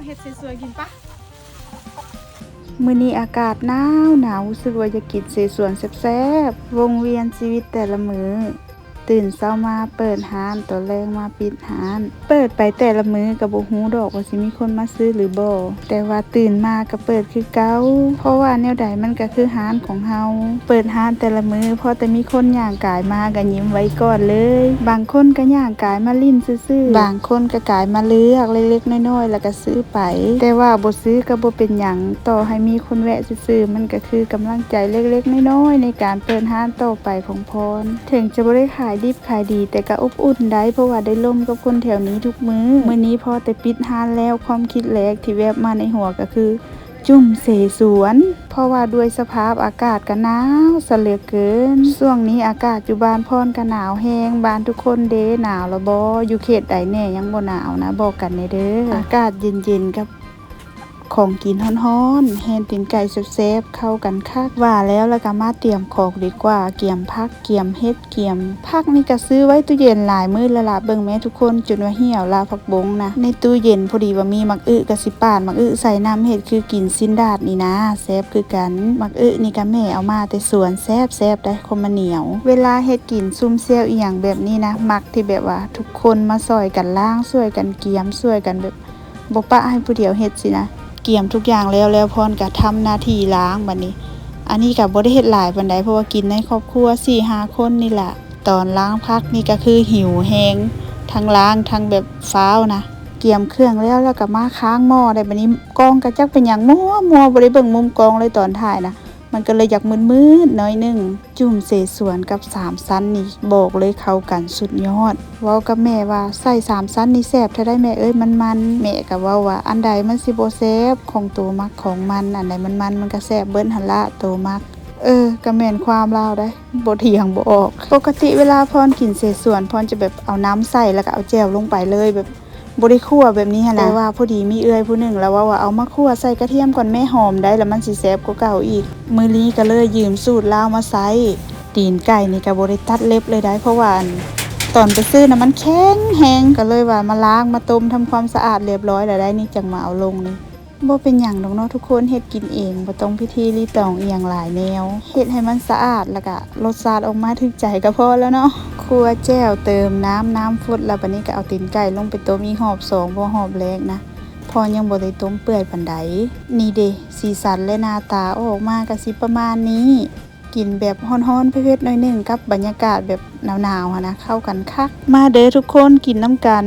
ເຮັດໃສ່ສວນກິນປະ. ມື້ນີ້ອາກາດໜາວໜາວ ຮູ້ສຶກວ່າຢາກກິນເສສວນແຊບໆ ວົງວຽນຊີວິດແຕ່ລະມື້. ຕື່ນເຊົ້າມາເປີດຮ້ານ ຕອນແລງມາປິດຮ້ານ. ເປີດໄປແຕ່ລະມື້ກໍບໍ່ຮູ້ດອກວ່າຊິມີຄົນມາຊື້ຫຼືບໍ່, ແຕ່ວ່າຕື່ນມາກໍເປີດຄືເກົ່າ ເພາະວ່າແນວໃດມັນກໍຄືຮ້ານຂອງເຮົາ. ເປີດຮ້ານແຕ່ລະມື້ ພໍແຕ່ມີຄົນຍ່າງກາຍມາກໍຍິ້ມໄວ້ກ່ອນເລີຍ. ບາງຄົນກໍຍ່າງກາຍມາຫຼິ້ນຊື່ໆ, ບາງຄົນກໍກາຍມາເລືອກເລັກໆນ້ອຍໆ ແລ້ວກໍຊື້ໄປ. ແຕ່ວ່າບໍ່ຊື້ກໍບໍ່ເປັນຫຍັງ, ຕໍ່ໃຫ້ມີຄົນແວະຊື່ໆ ມັນກໍຄືກຳລັງໃຈເລັກໆນ້ອຍໆ ໃນການເປີດຮ້ານຕໍ່ໄປຂອງພອນ. ເຖິງຈະບໍ່ໄດ້ຂາຍດິບຂາຍດີ ແຕ່ກໍອົບອຸ່ນໄດ໋ ເພາະວ່າໄດ້ລົມກັບຄົນແຖວນີ້ທຸກມື້. ມື້ນີ້ພໍແຕ່ປິດຮ້ານແລ້ວ, ຄວາມຄິດແລກທີ່ແວບມາໃນຫົວກໍຄື ຈຸ່ມເສສວນ ເພາະວ່າດ້ວຍສະພາບອາກາດກໍໜາວຊະເຫຼືອເກີນ. ຊ່ວງນີ້ອາກາດຢູ່ບ້ານພອນກໍໜາວແຮງ. ບ້ານທຸກຄົນເດ ໜາວລະບໍ່? ຢູ່ເຂດໃດແດ່ຍັງບໍ່ໜາວນະ ບອກກັນແດ່ເດີ. ອາກາດເຢັນໆ ກັບຂອງກິນຮ້ອນໆ ແຮ່ນຕີນໄກ່ແຊບໆ ເຂົ້າກັນຄັກ. ວ່າແລ້ວ ແລ້ວກໍມາຕຽມຂອງດີກວ່າ, ກຽມຜັກ ກຽມເຫັດ ກຽມຜັກນີ້ກໍຊື້ໄວ້ຕູ້ເຢັນຫຼາຍມື້ແລ້ວລະ. ເບິ່ງແມ້ທຸກຄົນ ຈົນວ່າຫ່ຽວລະ ຜັກບົງນະ ໃນຕູ້ເຢັນ. ພໍດີວ່າມີໝາກອຶ ກໍຊິປາດໝາກອຶໃສ່ນຳ ເຮັດຄືກິນຊີ້ນດາດນີ້ນາ ແຊບຄືກັນ. ໝາກອຶນີ້ກໍແມ່ເອົາມາແຕ່ສວນ ແຊບໆໄດ໋ ຄວາມມັນໜຽວ. ເວລາເຮັດກິນຊຸມແຈ່ວອີ່ຫຍັງແບບນີ້ນະ ມັກທີ່ແບບວ່າທຸກຄົນມາຊ່ອຍກັນລ້າງ ຊ່ວຍກັນກຽມ ຊ່ວຍກັນແບບ ບໍ່ປະໃຫ້ຜູ້ດຽວເຮັດຊີ້ນະ. ກຽມທຸກຢ່າງແລ້ວແລ້ວ ພອນກະທຳໜ້າທີ່ລ້າງບາດນີ້. ອັນນີ້ກະບໍ່ໄດ້ເຮັດຫຼາຍປານໃດ ເພາະວ່າກິນໃນຄອບຄົວສີ່ຫ້າຄົນນີ້ລະ. ຕອນລ້າງຜັກນີ້ກະຄືຫິວແຮງ ທັງລ້າງທັງແບບຟ້າວນະ. ກຽມເຄື່ອງແລ້ວ ແລ້ວກະມາຄ້າງໝໍ້ໄດ໋ບາດນີ້. ກ້ອງກະຈັກເປັນຫຍັງມົວໆ ບໍ່ໄດ້ເບິ່ງມຸມກ້ອງເລີຍຕອນຖ່າຍນະ. ມັນກໍເລີຍຢາກມືດໆໜ້ອຍໜຶ່ງ. ຈຸ່ມເສສວນກັບສາມຊັ້ນນີ້ ບອກເລີຍເຂົ້າກັນສຸດຍອດ. ເວົ້າກັບແມ່ວ່າ ໃສ່ສາມຊັ້ນນີ້ແຊບແທ້ໃດ໋ແມ່ເອີຍ ມັນໆ. ແມ່ກໍເວົ້າວ່າ ອັນໃດມັນຊິບໍ່ແຊບ ຂອງໂຕມັກຂອງມັນ ອັນໃດມັນໆ ມັນກໍແຊບເບິດຫັ້ນລະ ໂຕມັກ. ເອີ ກໍແມ່ນຄວາມລາວໃດ໋ ບໍ່ຖຽງບໍ່ອອກ. ປົກກະຕິເວລາພອນກິນເສສວນ ພອນຈະແບບເອົານ້ຳໃສ່ ແລ້ວກໍເອົາແຈ່ວລົງໄປເລີຍ ແບບ ບໍ່ໄດ້ຂົ້ວແບບນີ້ຫັ້ນນະ. ແຕ່ວ່າພໍດີມີເອື້ອຍຜູ້ໜຶ່ງລາວເວົ້າວ່າ ເອົາມາຂົ້ວໃສ່ກະທຽມກ່ອນແມ່ ຫອມໄດ໋ ລະມັນຊິແຊບກວ່າເກົ່າອີກ. ມື້ນີ້ກໍເລີຍຢືມສູດລາວມາໃຊ້. ຕີນໄກ່ນີ້ກໍບໍ່ໄດ້ຕັດເລັບເລີຍໄດ໋ ເພາະວ່າ ອັນ ຕອນໄປຊື້ນະມັນແຂງແຮງ ກໍເລີຍວ່າມາລ້າງມາຕົ້ມທຳຄວາມສະອາດລຽບຮ້ອຍແລ້ວໄດ໋ ນີ້ຈັ່ງມາເອົາລົງນີ້. ບໍ່ເປັນຫຍັງດອກເນາະທຸກຄົນ ເຮັດກິນເອງ ບໍ່ຕ້ອງພິທີລີຕອງອີ່ຫຍັງຫຼາຍແນວ. ເຮັດໃຫ້ມັນສະອາດ ແລ້ວກະລົດຊາດອອກມາຖືກໃຈກໍພໍແລ້ວເນາະ. ຂົ້ວແຈ່ວ ເຕີມນ້ຳ ນ້ຳຟົດ ແລ້ວບາດນີ້ກໍເອົາຕີນໄກ່ລົງໄປຕົ້ມອີກຮອບສອງ ບໍ່ຮອບແລກນະ ເພາະຍັງບໍ່ໄດ້ຕົ້ມເປື່ອຍປານໃດ. ນີ້ເດ ສີສັນ ແລະ ໜ້າຕາອອກມາກໍຊິປະມານນີ້. ກິນແບບຮ້ອນໆ ເຜັດໆໜ້ອຍໜຶ່ງ ກັບບັນຍາກາດແບບໜາວໆຫັ້ນນະ ເຂົ້າກັນຄັກ. ມາເດີທຸກຄົນ ກິນນຳກັນ.